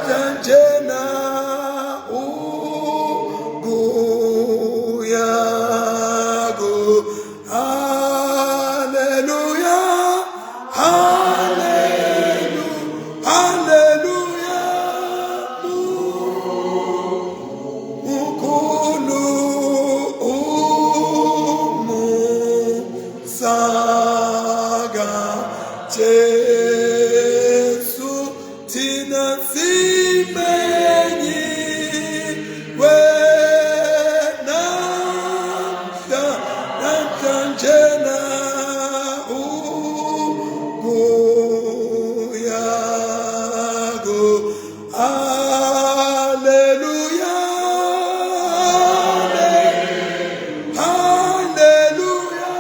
Namhlanje na ubuya ku Haleluya Haleluya Haleluya Mkhulu umusaga Jesu thina simenyi wena namhlanje na ubuya ku Haleluya Haleluya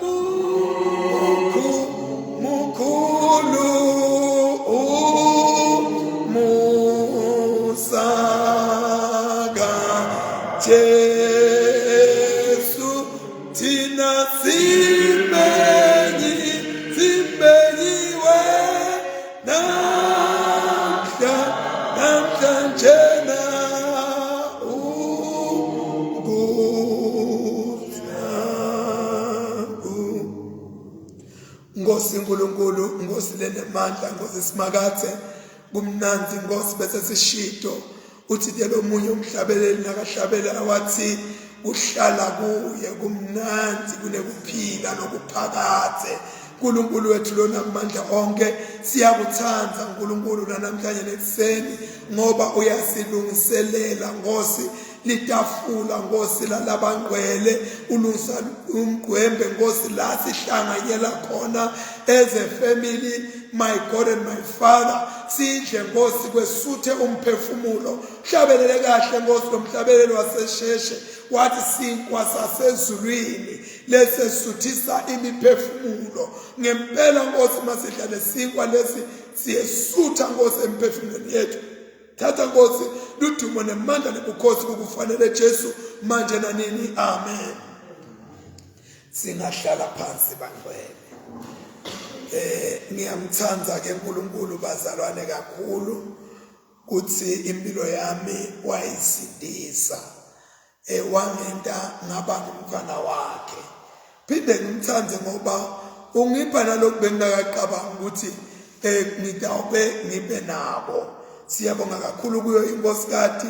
mukhu mukhulu umusaga Jesu thina simenyi simenyiwe namhla namhlanje na Nkosi uNkulunkulu Nkosi lenemandla Nkosi simakathe kumnanzi Nkosi bese sishito uthi ke lomunye umhlabeleli nakahlabela wathi kuhlala kuye kumnandi kunekuphila lokuphakade uNkulunkulu wethu lona amandla onke siyakuthanda uNkulunkulu namhlanje nekuseni ngoba uyasilungiselela Nkosi litafula Nkosi lalabangcwele ulungisa umgwembe Nkosi la sihlanganyela khona as a family my God and my Father sidle Nkosi kwesuthe umphefumulo hlabelele kahle Nkosi lo mhlabelelo wasesheshe wathi sinkwa sasezulwini lesesuthisa imiphefumulo ngempela Nkosi masidla lesinkwa lesi siyesutha Nkosi emphefumulweni yethu thatha Nkosi ludumo nemandla nebukhosi kukufanele Jesu manje nanini amen singahlala phansi bangcwele eh ngiyamthanda ke uNkulunkulu bazalwane kakhulu kuthi impilo yami wayisindisa eh wangenta ngaba ngumntwana wakhe phinde ngimthande ngoba ungipha nalokhu bengingakaqabangi ukuthi eh ngitawube ngibe nabo siyabonga kakhulu kuyo inkosikati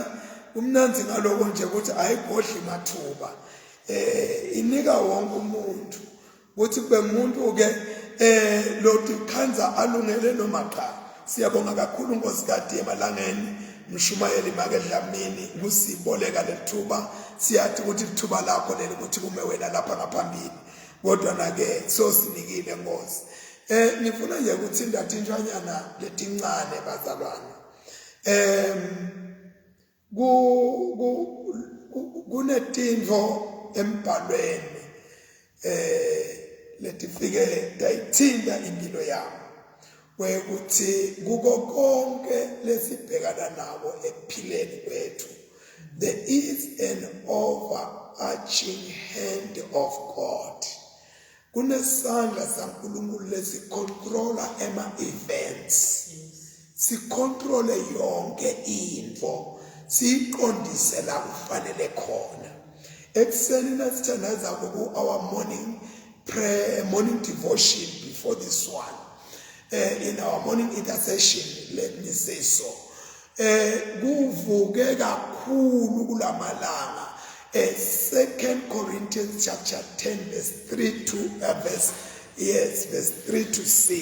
kumnanzi ngaloko nje ukuthi ayigodli mathuba eh inika wonke umuntu kuthi kube umuntu ke eh lothi khanza alungele noma cha siyabonga kakhulu nkosikati emalangeni mshumayeli make Dlamini kusiboleka lethuba siyathi ukuthi ithuba lakho leli ukuthi kume wena lapha ngaphambili kodwa na ke sosinikile nkosi eh ngifuna nje ukuthi indathinjwanyana letincane bazalwane em ku kunetintfo embhalweni eh letifike tayithinta impilo yami kwekuthi kuko konke lesibhekana nako ekuphileni kwethu there is an overarching hand of God kunesandla saNkulunkulu lesicontrola ema events sicontrole yonke into siyiqondise la kufanele khona ekuseni nasithandaza ku our morning prayer morning devotion before this one uh, in our morning intercession let me say so eh kuvuke kakhulu kulamalanga eh 2 Corinthians chapter 10 verse 3 to uh, verse yes verse 3 to 6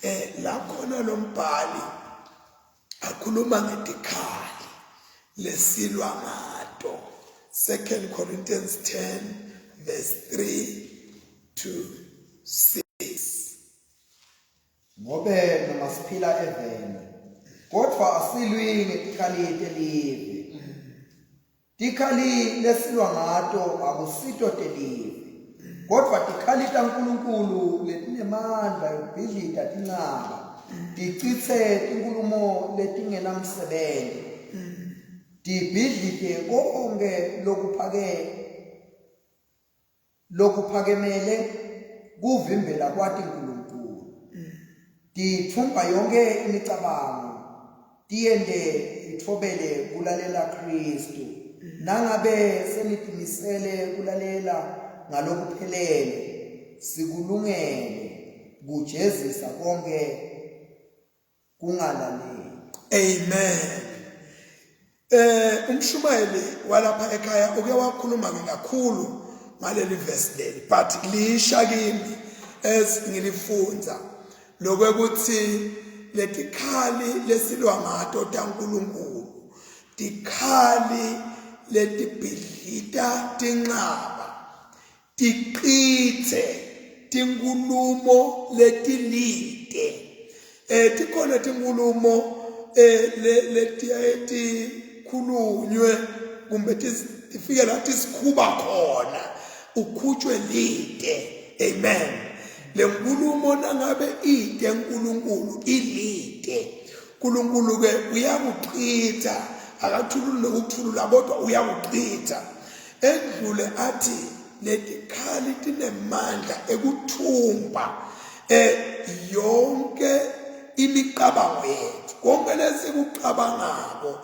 eh la khona lo mbhali akhuluma ngetikhali lesilwa ngato 2 Corinthians 10 verse 3 to 6 Ngobe noma siphila eveni, kodvwa asilwi ngetikhali telive. Tikhali lesilwa ngato akusito telive, kodvwa tikhali taNkulunkulu letinemandla ekubhidlita tincaba, ticitse tinkhulumo letingenamsebenti, tibhidlite konkhe lokuphake Lokuphakemele kuvimbela kwati Nkulunkulu. Titfumba yonkhe imicabango. Tiyente itfobele kulalela Khristu. Nangabe senitimisele kulalela ngalokuphelele, sikulungele kujezisa konkhe kungalaleli. Amen. Umshumayeli walapha ekhaya uke wakhuluma ke kakhulu ngaleli verse leli, but lisha kimi as ngilifundza lokwekuthi letikhali lesilwa ngato taNkulunkulu tikhali letibhidlita tinqaba tiqithe tinkulumo letilite. Tikhona tinkulumo letiyaye tikhulunywe kumbe tifike la tisikhuba khona, ukhutshwe lite. Amen. Le nkulumo nangabe ite uNkulunkulu ilite, uNkulunkulu ke uyakuchitha, akathululi nokuthulula kodwa uyakuchitha. Endlule athi letikhali tinemandla ekuthumba yonke imicabango yethu, konke lesikucabangako.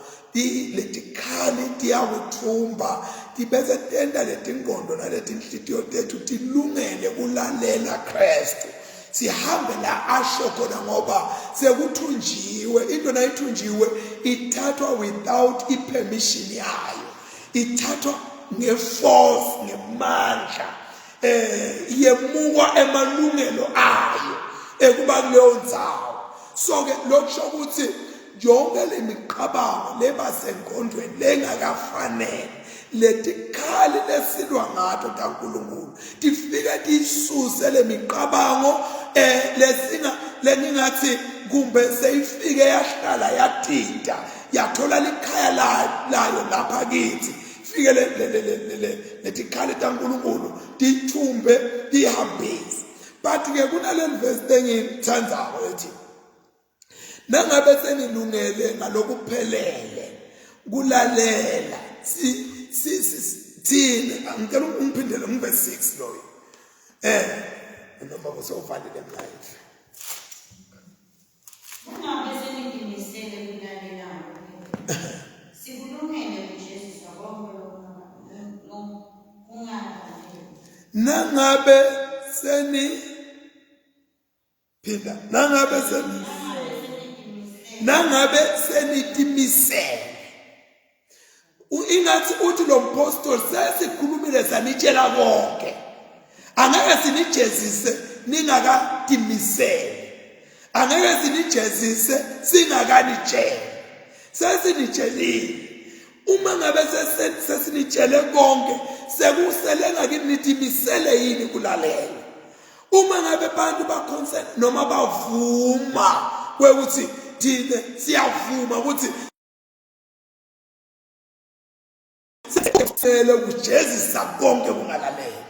Letikhali tiyakuthumba tibese tenta letingqondo naletinhlitiyo tethu tilungele kulalela Kristu, sihambe la asho khona, ngoba sekuthunjiwe. Into nayithunjiwe ithathwa without i-permission yayo, ithathwa ngeforce, ngemandla, yemukwa emalungelo ayo ekuba kuleyo ndzawo. So ke lokusho ukuthi yonke lemiqabango leba sengqondweni lengakafanele, letikhali lesilwa ngato taNkulunkulu tifike tiyisuse lemiqabango lesinga lengingathi kumbe seyifike yahlala yatinta, yathola likhaya layo lapha kithi. Fike letikhali taNkulunkulu tithumbe tihambise. But ke kunaleli verse engiyithandzako ethi nangabe senilungele ngalokuphelele kulalela si si thina. Ngicela ungiphindele ngiverse 6 loyo, noma usowuvalile manje. Kungabe senitimisele kulalela, sikulungele kujeziswa konke lokungalaleli. Nangabe seni, phinda, nangabe seni, nangabe senitimisele. Ingathi uthi lo mpostoli sesikhulumile sanitshela konke, angeke sinijezise ningakatimisele, angeke sinijezise singakanitsheli. Sesinitshelile, uma ngabe sesinitshele konke, sekusele ngakini nitimisele yini kulalela. Uma ngabe abantu baconsent noma bavuma kwekuthi thina siyavuma ukuthi sele kujezisa konke kungalalela,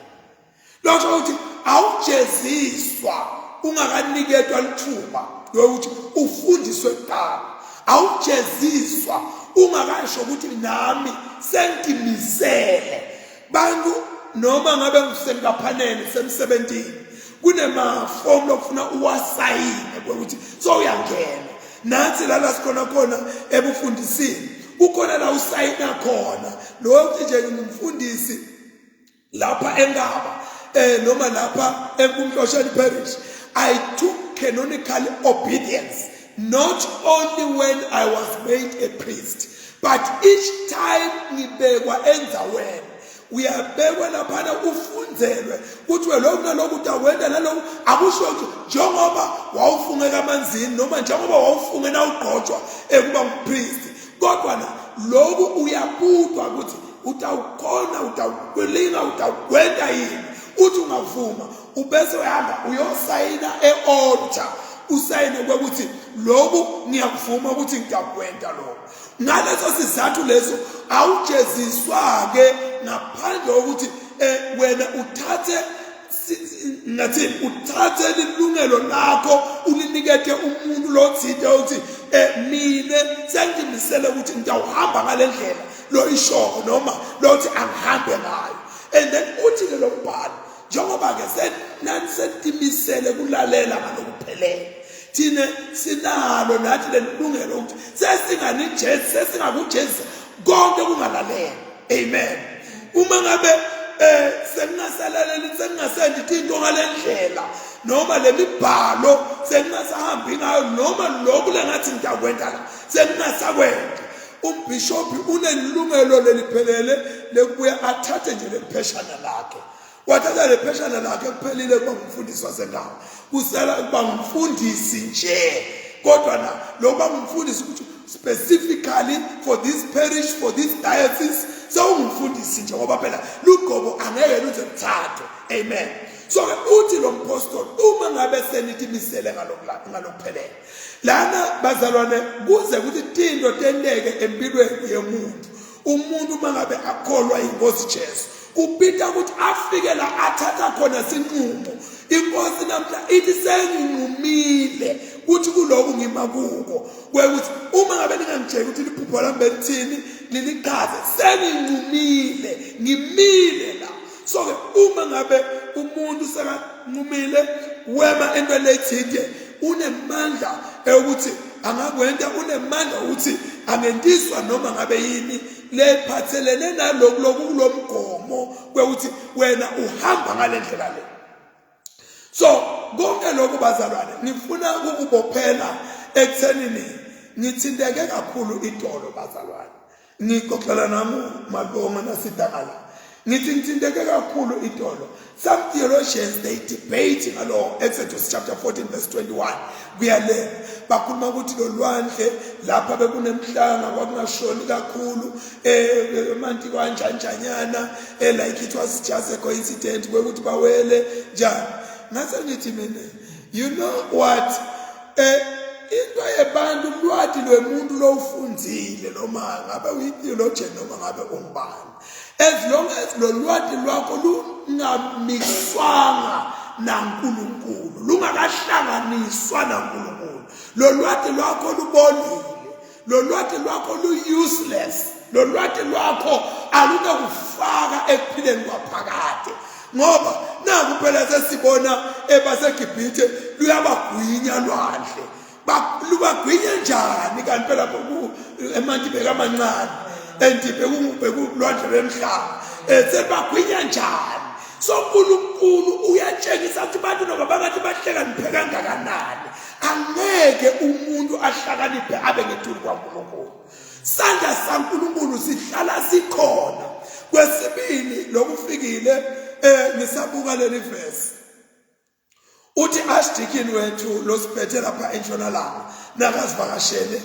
lokho ukuthi awujeziswa ungakaniketwa lithuba lokuthi ufundiswe kuqala, awujeziswa ungakasho ukuthi nami sengitimisele. Bantu noma ngabe ngisenkaphaneni, semsebentini, kunemafomu lokufuna uwasayine ukuthi sowuyangena. Nathi lala sikhona khona ebufundisini, kukhona la usayina khona lo uthi nje ngumfundisi lapha eNkaba, noma lapha eNkumhlosheni Parish. I took canonical obedience not only when I was made a priest, but each time ngibekwa endaweni. Uyabekwa laphana ufunzelwe kuthiwe lokhu nalokhu utakwenta nalokhu. Akusho ukuthi njengoba wawufungeka amanzini noma njengoba wawufunge nawugqotshwa ekuba ngumpristi, kodwa na lokhu uyabudwa ukuthi utawukhona, utawukulinga, utawukwenta yini. Uthi ungavuma ubese uyahamba uyosayina e-altar, usayine kwekuthi lokhu ngiyakuvuma ukuthi ngitakwenta lokho. Ngaleso sizathu leso awujeziswa-ke ngaphandle kokuthi wena uthathe, ngathi uthathe ilungelo lakho ulinikete umuntu lothide uthi mina sengimisele ukuthi ngitawuhamba ngale ndlela loyishoko noma lothi angihambe ngayo. And then uthi-ke lo mbhalo, njengoba-ke nani setimisele kulalela ngalokuphelele. Thine sinalo nathi lelungelo ukuthi sesinganijezi, sesingakujezisa konke kungalaleli. Amen. Uma ngabe eh sengingasalaleli, sengingasendi into ngalendlela noma lemibhalo sengingasahambi ngayo, noma lokhu lengathi ngiyakwenda la sengingasakwenda, umbhishobhi unelungelo leliphelele lekubuya athathe nje lelipheshana lakhe. Wathatha lepheshana lakhe, kuphelile kuba ngumfundisi wasendawo, kusala kuba ngumfundisi nje. Kodwa na lokuba ngumfundisi ukuthi specifically for this parish, for this diocese, sewungumfundisi nje, ngoba phela lugobo angeke luze luthathwe. Amen. So ke uthi lo mpostoli, uma ngabe senitimisele ngalokuphelele lana bazalwane, kuze ukuthi tinto tenteke empilweni yemuntu, umuntu uma ngabe akholwa inkosi Jesu, kubita ukuthi afike la athatha khona sinqumo. Inkosi namhla ithi senginqumile ukuthi kuloku ngima kuko, kwekuthi uma ngabe ningangitsheli ukuthi liphupho lami belithini, nilichaze, senginqumile, ngimile la. So ke uma ngabe umuntu sekanqumile wema entweni ethile, unemandla ekuthi angakwenta, unemandla ukuthi angentiswa noma ngabe yini lephathelene naloku lokulomgomo kwekuthi wena uhamba ngalendlela le. So konke lokhu bazalwane ngifuna ukukubophela ekuthenini ngithinteke kakhulu idolo bazalwane. Ngixoxela nami Malibonga nasidakala, ngithi ngithinteke kakhulu idolo. Some theologians, they debate ngalo Exodus chapter 14 verse 21 kuyalela, bakhuluma ukuthi lo lwandle lapha bekunemhlanga kwakungashoni kakhulu, eh manti kanjanjanyana, eh like it was just a coincidence kwekuthi bawele njani. Ngase ngithi mina, you know what, eh into yebantu, ulwati lwemuntu lowufundzile, noma ngabe uyi-theologian noma ngabe ungubani, as long as lo lwati lwakho lungamixwanga naNkulunkulu, lungakahlanganiswa naNkulunkulu, lo lwati lwakho lubolile, lo lwati lwakho lu-useless, lo lwati lwakho alunakufaka ekuphileni kwaphakade. Ngoba naku phela sesibona ebaseGibhithe luyabagwinya lwandle, lubagwinya njani kanti phela emanti bekamancane and bekulwandle lwemhlaba, sebagwinya njani? So uNkulunkulu uyatshengisa ukuthi abantu noma bangathi bahlakaniphe kangakanani, angeke umuntu ahlakaniphe abe ngetulu kwaNkulunkulu. Sandla saNkulunkulu sihlala sikhona. Kwesibili lokufikile, ngisabuka leli verse, uthi archdeacon wethu losiphethe lapha entshonalanga nakazivakashele,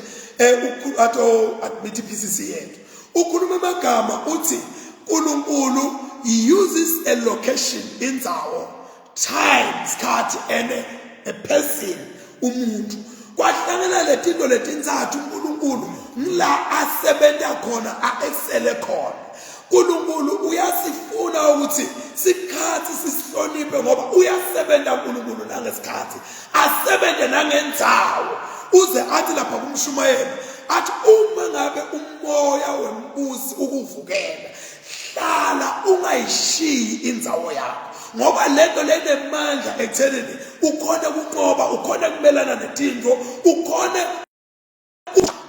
ato admit iPCC yethu, ukhuluma amagama, uthi uNkulunkulu uses a location, indzawo, time, isikhathi, and a person, umuntu. Kwahlangana letinto letintsathu, uNkulunkulu ngila asebenta khona, a-excele khona. uNkulunkulu uyasifuna ukuthi sikhathi sisihloniphe, ngoba uyasebenza uNkulunkulu nangesikhathi, asebenze nangendzawo. Uze athi lapha kumshumayeli, athi uma ngabe umoya wembusi ukuvukela, hlala ungayishiyi indzawo yakho, ngoba lento lenemandla ekuthenini ukhone kunqoba, ukhone kumelana netinto, ukhone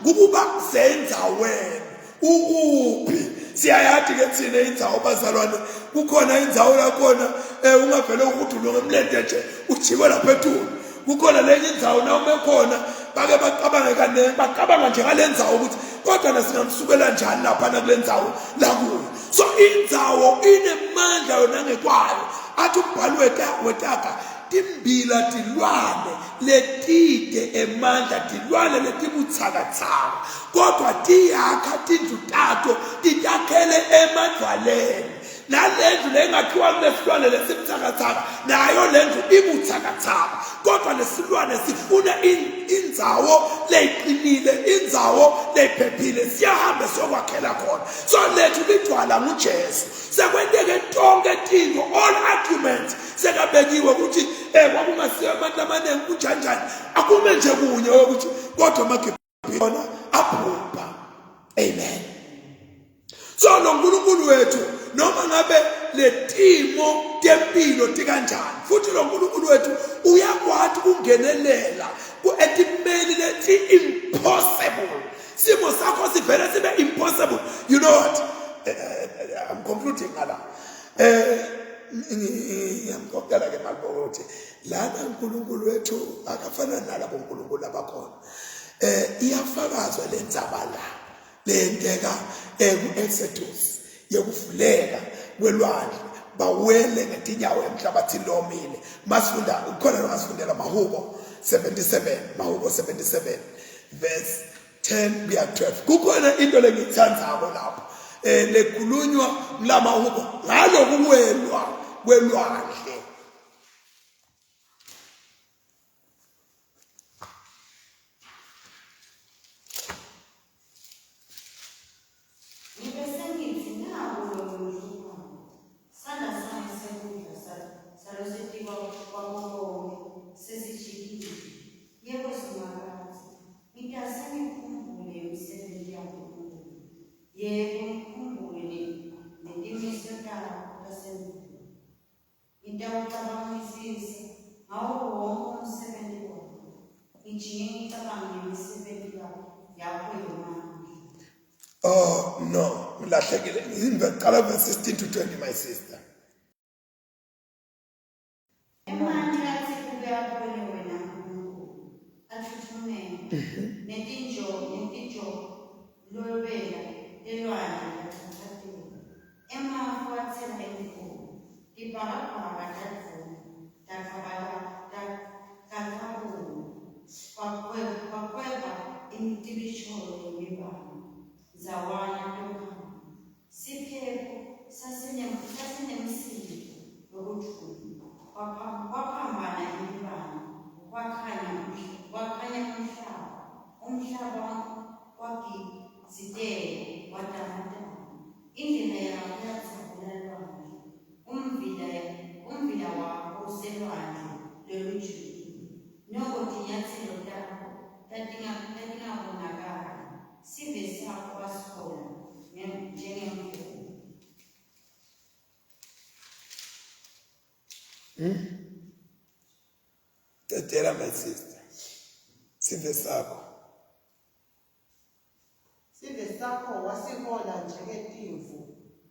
kukuba sendzaweni. Ukuphi? Siyayathi ke thina indzawo bazalwane, kukhona indzawo lakhona ungavele uhudulwe ngemlente nje ujikwe lapha ethuni. Kukhona lenye indzawo na ume khona bake bacabange kaningi, bacabanga nje ngale ndzawo ukuthi kodwa nasingamsukela njani lapha nakule ndzawo la kuyo. So indzawo inemandla yona ngekwayo. Athi umbhali wetaka, timbila tilwane letide emandla, tilwane letibutsakatsaka, kodwa tiyakha tindlu tato, titakhele emadvwaleni. Nalendlu lengakhiwa kulesilwane lesibutsakatsaka, nayo lendlu ibutsakatsaka, kodwa lesilwane sifuna indzawo leyiqinile, indzawo leyiphephile, siyahambe siyokwakhela khona. So lethu lidwala nguJesu. Sekwenteke tonke tinto, all arguments sekabekiwe ukuthi kwakungasiyo abantu amaningi, kunjanjani, akume nje kunye ukuthi kodwa amaGibhithe abhubha. Amen. So lo nkulunkulu wethu, noma ngabe letimo tempilo tikanjani futhi lo nkulunkulu wethu uyakwati ukungenelela etimeni leti impossible simo sakho sivele sibe impossible. You know what, I'm concluding ngala. Ngiyamkopela ke malibongo ukuthi lana uNkulunkulu wethu akafana nalabo uNkulunkulu abakhona. Iyafakazwa lendzaba la leyenteka ku-Exodus yokuvuleka kwelwandle, bawele ngetinyawo emhlabathini lomile. Masifunda ukhona longasifundela Mahubo 77, Mahubo 77 verse 10 kuya 12. Kukhona into lengiyithandzako lapho lekhulunywa kulamahubo ngalokuwelwa kwelwandle. Ngibe sengithi naku lokungihluphayo, sandla sami sekudla salosetikwa kwako konke sesijikile. Yebo Simakadze, ngitase ngikhumbule imisebenti yaNkulunkulu, yebo ngikhumbule netimiso takho tasendulo. Ngitawucabangisisa ngawo wonke umsebenti wakho, ngijinge ngicabange ngemisebenti yakho yemandla. Oh no, ngilahlekile. Ngicala verse 16 to 20, my sister. Emanti atsi kube abone wena Nkulunkulu, atfutfumele, netinjo netijolobela telwandle tachachatela. Emafu atsela imvula, tibhakabhaka tadvuma, takhabula, kwakhweba imicibisholo yemibane, ndzawana tonkhana. Siphepho sasinemsindvo wekudvuma, kwaphambana imibane, kwakhanya umhlaba, umhlaba wagidzitela, watamatama. Indlela yakho yadzabula lwandle, umvila wakho uselwandle lolujulile. Noko tinyatselo takho tatingabonakali, sive sakho wasihola njengemvula. Cedela my sister. Sive sakho. Sive sakho wasihola njengetimvu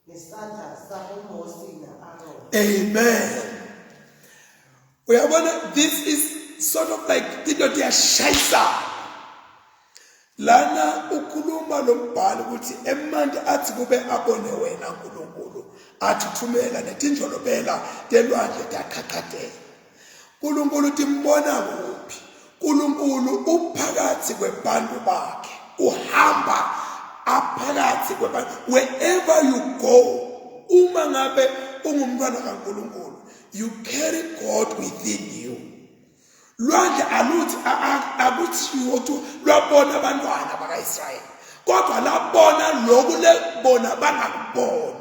ngesandla saboMosi na-Aroni. Amen. Uyabona, this is sort of like into tiyashayisana. Lana ukhuluma lo mbhalo ukuthi emanti athi kube abone wena Nkulunkulu athuthumela netinjolobela telwandle taqhaqhatela. Nkulunkulu timbona kuphi? Nkulunkulu uphakathi kwebantu bakhe. Uhamba aphakathi kwebantu. Wherever you go, uma ngabe ungumntwana kaNkulunkulu, you carry God within you. Lwandle aluthi akuthiwo ukuthi lwabona abantwana bakaIsrayeli, kodwa labona lokhu lebona bangakuboni.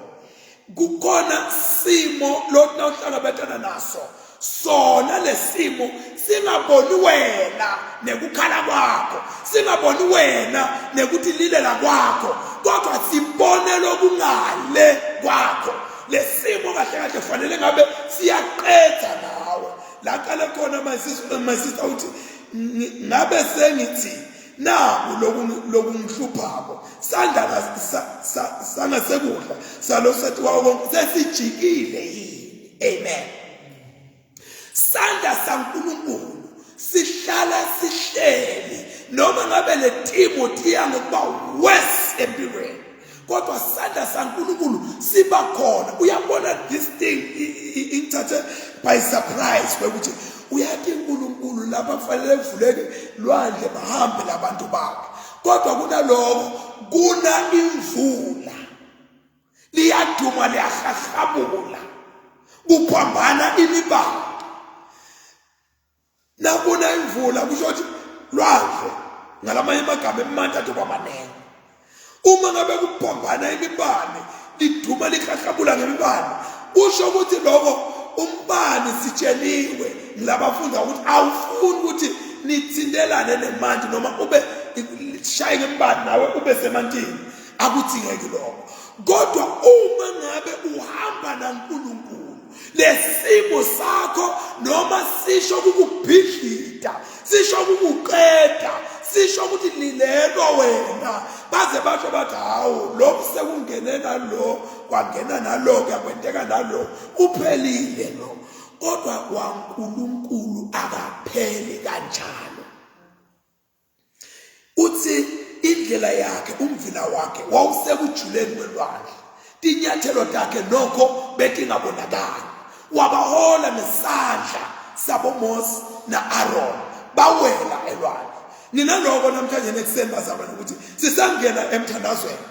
Kukhona simo lothi nawuhlangabetana naso, sona lesimo singaboni wena nekukhala kwakho, singaboni wena nekuthi lilela kwakho, kodwa sibone lokungale kwakho. Lesimo kahle kahle kufanele ngabe siyaqeda nawe. Laqale khona my sister, my sister uthi ngabe sengithi naku lokungihluphako, sandla sangasekudla salosethi wawo konke sesijikile yini? Amen. Sandla saNkulunkulu sihlala sihleli noma ngabe letimo tiya ngokuba worse empilweni, kodwa sandla saNkulunkulu siba khona. Uyabona, this thing ingithathe by surprise ukuthi uyathi uNkulunkulu lapha kufanele kuvuleke lwandle bahambe labantu bakhe, kodwa kunaloko kuna imvula, liyaduma, liyahahlabula, kuphambana imibala. Nakuna imvula kusho ukuthi lwandle, ngalamanye amagama emanti athi kwamanene. Uma ngabe kuphambana imibane, liduma lihahlabula ngemibane, kusho ukuthi lokho umbani sitsheliwe ngilabafunda ukuthi awufuni ukuthi nithintelane nemanti noma ube shaye ngembani nawe ube semantini, akuthingeki lokho. Kodwa uma ngabe uhamba naNkulunkulu, lesimo sakho noma sisho kukubhidlita, sisho kukuqeda, sisho ukuthi lilelwa wena, baze basho bathi hawu lo sekungene nalo kwangena nalo kuyakwenteka nalo uphelile lo. Kodwa kwaNkulunkulu akapheli kanjalo. Uthi indlela yakhe umvila wakhe wawusekujuleni kwelwandle, tinyathelo takhe nokho betingabonakali. Wabahola ngesandla saboMose na-Aaron bawela elwandle. Ninaloko namhlanje ekuseni bazalwane ukuthi sisangena emthandazweni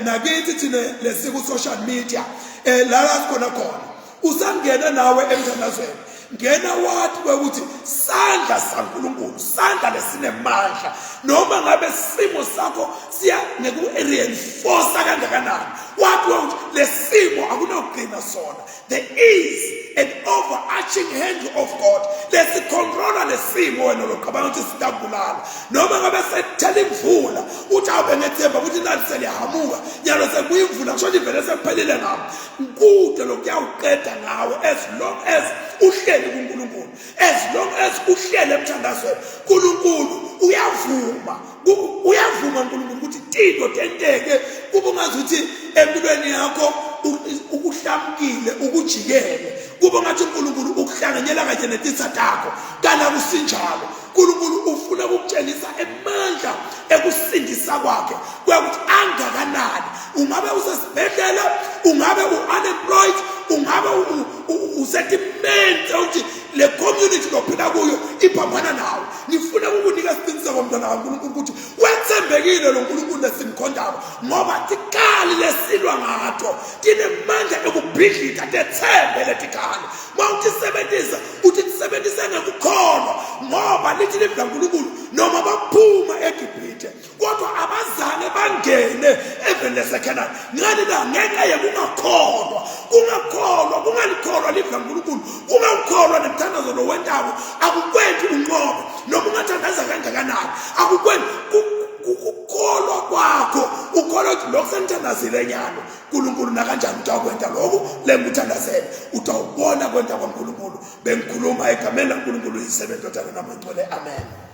nakithi thina lesiku social media la la sikhona khona usangena nawe emthandazweni ngena wathi kwekuthi sandla saNkulunkulu sandla lesinemandla noma ngabe simo sakho siya ngeku-reinforce kangakanani wathi kwekuthi lesimo akunogcina sona. There is an overarching hand of God lesicontrola lesimo wena locabanga ukuthi sitakubulala noma ngabe sekuthela imvula uthi awube ngethemba ukuthi nali selihamuka nyalo sekubuya imvula kusho ukuthi vele sekuphelile ngami kude lokuyawuqeda ngawe as long as uhleli kuNkulunkulu, as long as uhleli emthandazweni. uNkulunkulu uyavuma, uyavuma uNkulunkulu ukuthi tinto tenteke kube ungazuthi empilweni yakho ukuhlamukile ukujikele, kube ngathi uNkulunkulu ukuhlanganyela kanye netitha takho, kana kusinjalo. uNkulunkulu ufuna ukukutshengisa emandla ekusindisa kwakhe kuyakuthi angakanani. Ungabe usesibhedlela, ungabe u-unemployed, ungabe usetimeni ukuthi le community lophila kuyo iphambana nawe. Ngifuna ukukunika isiqiniseko mntwana kaNkulunkulu ukuthi wethembekile lo Nkulunkulu lesimkhondayo, ngoba tikali lesilwa ngato tinemandla ekubhidlita tethembe letikali. Uma utisebenzisa uthi tisebenzise ngekukholwa, ngoba lithi livi laNkulunkulu noma baphuma eGibhithe kodwa abazange bangene eveni laseKhenani. Ngani na? Ngenxa yekungakholwa, kungakholwa, kungalikholwa livi laNkulunkulu, kungawukholwa nemthandazo lo wentako akukwenti unqobe noma ungathandaza kangakanani, akukwenti ukukholwa kwakho ukholwa ukuthi lokhu sengithandazile nyalo uNkulunkulu nakanjani utakwenta lokhu lengikuthandazele, utawubona kwenta kwaNkulunkulu. Bengikhuluma egameni laNkulunkulu, Uyise, neNdodana, naMoya Ongcwele, amen.